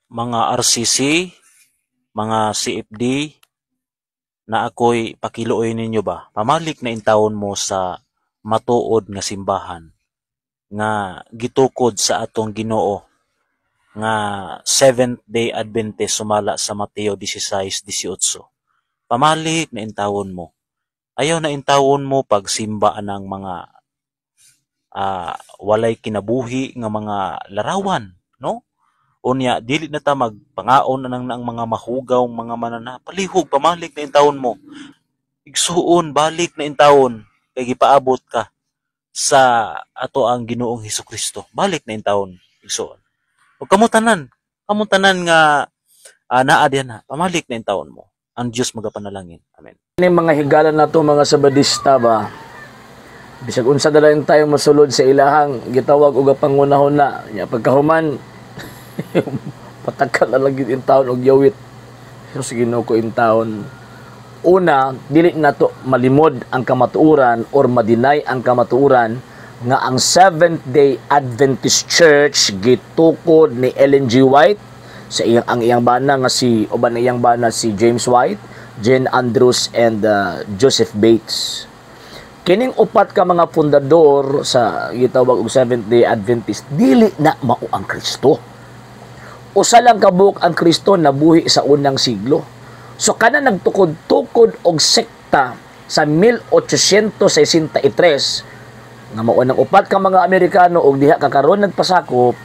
Mga RCC, mga CFD, na ako'y pakiluoy ninyo ba? Pamalik na intawon mo sa matuod nga simbahan nga gitukod sa atong Ginoo nga Seventh Day Adventist sumala sa Mateo 16:18. Pamalik na intawon mo. Ayaw na intawon mo pagsimba anang mga walay kinabuhi nga mga larawan, no? Unya dili na ta magpangaon anang ang mga mahugaw mga manana. Palihog pamalik na intawon mo. Igsuon, balik na intawon kay gipaabot ka sa ato ang Ginoong Hesukristo. Balik na intawon, igsuon. Ug kamo tanan nga naa diyan na, pamalik na intawon mo. Ang Dios magapanalangin. Amen. Ini mga higala nato mga Sabadista ba? Bisag unsa dalayon tayo masulod sa ilahang gitawag og pangunahon na nya, pagkahuman patakan na lang gyud in taon og yawit. Jesus, Ginoo ko, in taon. Una, dili nato malimod ang kamatuoran or madinay ang kamatuoran nga ang Seventh Day Adventist Church gitukod ni Ellen G. White sa iyang ang iyang bana nga si uban iyang bana si James White, Jane Andrews and Joseph Bates. Kining upat ka mga pundador sa gitawag og Seventh Day Adventist, dili na mao ang Kristo. Usa lang kabuok ang Kristo nabuhi sa unang siglo. So kana nagtukod-tukod og sekta sa 1863 nga mao nang upat ka mga Amerikano og diha ka karon nagpasakop,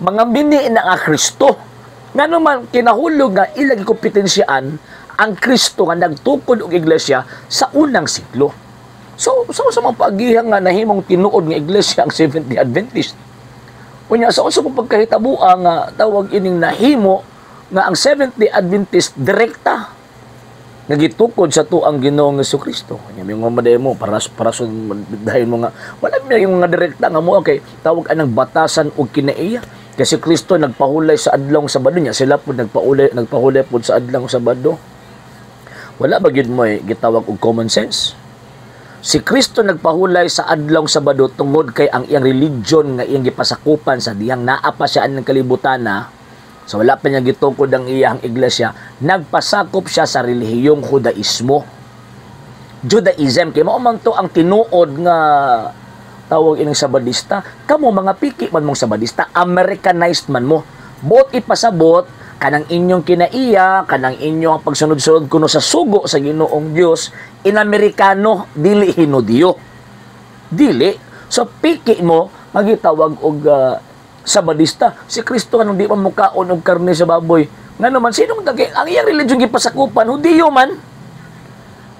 mga bini na nga Kristo. Ngano man kinahulog nga ilang kompetensyaan ang Kristo nga nagtukod og iglesia sa unang siglo? So, sa mga pagihang nga nahimong tinuod nga iglesia ang Seventh-day Adventist? Unya sa unsa pong pagkahitabua nga tawag ining nahimo nga ang Seventh-day Adventist direkta nga gitukod sa tuang Ginoong Kristo? Nya may mga mo para para dahil mo nga wala may yung mga direkta nga mo kay tawag anang batasan og kinaiya. Kasi Kristo nagpahulay sa adlong Sabado niya, sila pud nagpahulay pud sa adlong Sabado. Wala ba gyud mo gitawag og common sense? Si Kristo nagpahulay sa adlong Sabado tungod kay ang iyang religion nga iyang gipasakupan sa dihang naa pa siya ng kalibutan na, so wala pa niya gitukod ang iyang iglesia, nagpasakop siya sa relihiyong Judaismo. Judaism kay mao man to ang tinuod nga tawag ining Sabadista. Kamo mga piki man mong Sabadista, Americanized man mo. Bot ipasabot kanang inyong kinaiya, kanang inyong pagsunod-sunod kuno sa sugo sa Ginoong Dios, inamerikano, dili Hinudiyo. Dili. So piki mo magitawag og Sabadista. Si Kristo anong di man mukaon og karne sa baboy. Ngano man sinong dagi ang iyang religion gipasakupan, Hudiyo man.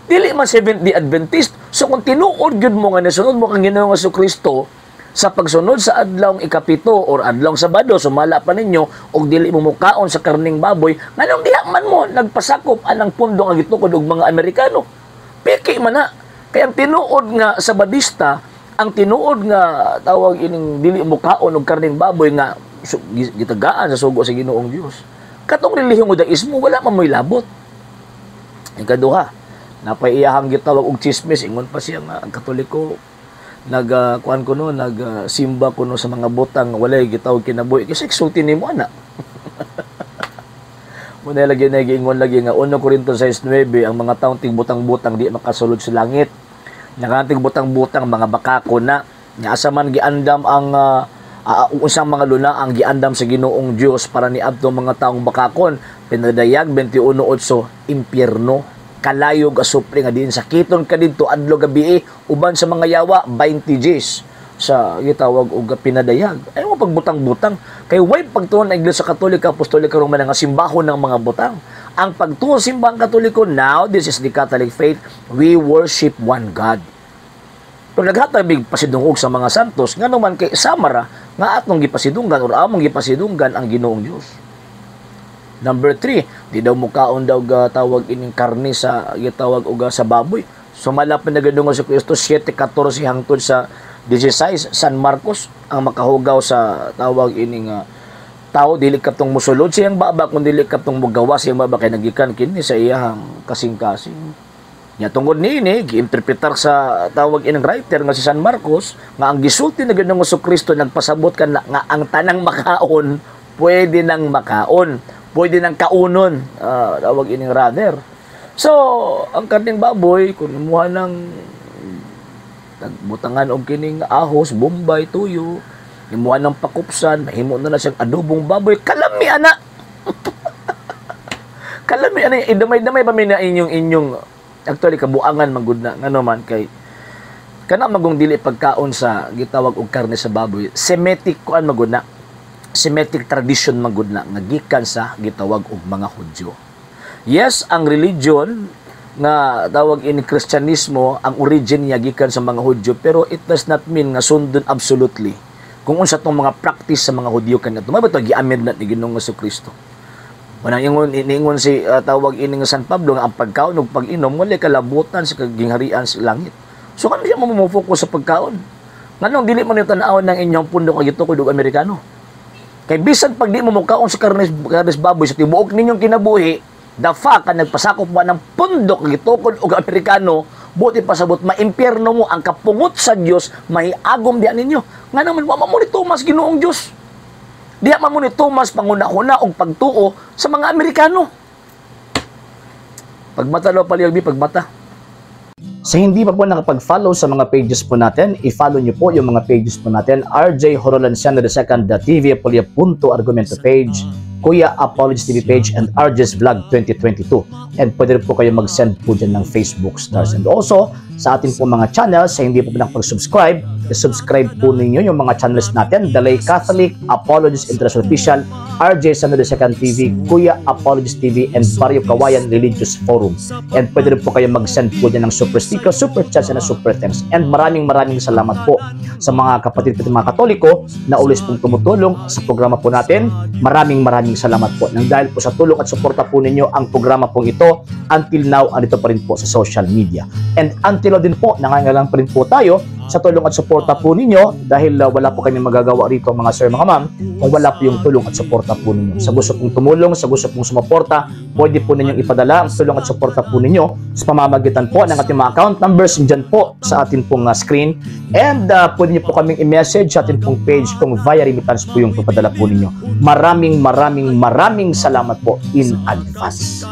Dili man Seventh Day Adventist. So kung tinuod gyud mo nga nasunod mo kang Ginoong Kristo sa pagsunod sa adlawng ikapito or adlawng Sabado sumala pa ninyo og dili mo mukaon sa karning baboy, nganong diha man mo nagpasakop anang pundo nga gitukod og mga Amerikano? Piki man na. Kaya ang tinuod nga Sabadista, ang tinuod nga tawag ining dili mukaon og karning baboy nga gitagaan sa sugo sa Ginoong Dios. Katong relihiyong Judaismo wala man mo'y labot. Ikaduha, napaiyahang gitawag og chismis, ingon pa siya nga ang Katoliko nag kuan kuno, nag simba kuno sa mga butang walay gitawag kinabuhi, kasi sulti nimo ana. Muna lagi na giingon lagi nga 1 Corinto 6:9, ang mga taong tigbutang-butang di makasulod sa langit. Nakanang butang-butang mga bakako na. Nya asa man giandam ang unsang mga luna ang giandam sa Ginoong Dios para niadto mga taong bakakon? Pinadayag 21:8, impyerno, kalayog asupre nga diin sakiton ka didto adlaw gabi uban sa mga yawa, 20 Gs sa gitawag og pinadayag. Ay mo pagbutang-butang kay way pagtuon ang Iglesia Katolika Apostolika Romana nga simbahon ng mga butang. Ang pagtuo simbahang Katoliko, now this is the Catholic faith, we worship one God. Pero naghatag mig pasidungog sa mga santos, ngano man kay samara nga atong gipasidunggan or among gipasidunggan ang Ginoong Dios. Number 3, di daw mukaon daw ga tawag ining karne sa gitawag og sa baboy. Sumala pa nagadungo sa Kristo 7:14 hangtod sa 16, San Marcos, ang makahugaw sa tawag ining tao dili kaptong musulod siyang baba kung dili kaptong mugawas siyang baba kay nagikan kini sa iyahang kasing-kasing. Nya tungod niini giinterpretar sa tawag ining writer nga si San Marcos nga ang gisulti na Ginoong Kristo nagpasabot kan nga ang tanang makaon Pwede nang makaon, pwede nang kaunon, tawag ining rather. So, ang karneng baboy, kung imuha ng butangan og kining ahos, bombay, tuyo, imuha ng pakupsan, mahimo na na siyang adobong baboy, kalami ana. Kalami ana, idamay-damay pa mi na inyong inyong actually kabuangan man gud na, ngano man kay kana magong dili pagkaon sa gitawag og karne sa baboy, Semitic kuan magud na. Semitic tradition man gud na nga gikan sa gitawag og mga Hudyo. Yes, ang religion nga tawag in Kristyanismo, ang origin niya gikan sa mga Hudyo, pero it does not mean nga sundon absolutely kung unsa tong mga practice sa mga Hudyo kaniadto. Mao ba to gi-amend na ni Ginoong Kristo? Wanang ingon ingon si tawag ini nga San Pablo nga ang pagkaon ug pag-inom wala kalabutan sa kagingharian sa langit. So kano siya mo mo-focus sa pagkaon? Nganong dili man yung tan-awon ng inyong pundo kag gitukod og Amerikano? Kay bisan pag di mo mukaon sa karnes baboy sa tibuok ninyong kinabuhi, the fact ka nagpasakop mo ng pundok gitukod og Amerikano, buti pasabot maimpyerno mo, ang kapungot sa Dios mahiagom diha ninyo. Nga naman wa man mo ni Tomas Ginoong Dios. Diha man mo ni Tomas panguna-huna og pagtuo sa mga Amerikano. Pagmata daw palihog, pagmata. Sa hindi pa po nakapag-follow sa mga pages po natin, i-follow niyo po yung mga pages po natin. RJ Horolanciano II, TV Apolia Punto Argumento page, Kuya Apologies TV page, and RJ's Vlog 2022. And pwede rin po kayo mag-send po dyan ng Facebook stars. And also, sa atin po mga channels, sa hindi po nakapag-subscribe, i-subscribe po ninyo yung mga channels natin. Dalay Catholic, Apologies International Official, RJ Sano II TV, Kuya Apologies TV, and Barrio Kawayan Religious Forum. And pwede rin po kayo mag-send po dyan ng super sticker, super chats, and super thanks. And maraming maraming salamat po sa mga kapatid po mga Katoliko na always pong tumutulong sa programa po natin. Maraming maraming salamat po. Nang dahil po sa tulong at suporta po ninyo, ang programa pong ito until now andito pa rin po sa social media. And until now din po, nangangailangan pa rin po tayo sa tulong at suporta po ninyo dahil wala po kami magagawa rito, mga sir, mga ma'am, kung wala po yung tulong at suporta po ninyo. Sa gusto pong tumulong, sa gusto pong sumuporta, pwede po ninyong ipadala ang tulong at suporta po ninyo sa pamamagitan po ng ating mga account numbers dyan po sa atin pong screen. And pwede niyo po kaming i-message sa atin pong page kung via remittance po yung papadala po ninyo. Maraming maraming maraming salamat po in advance.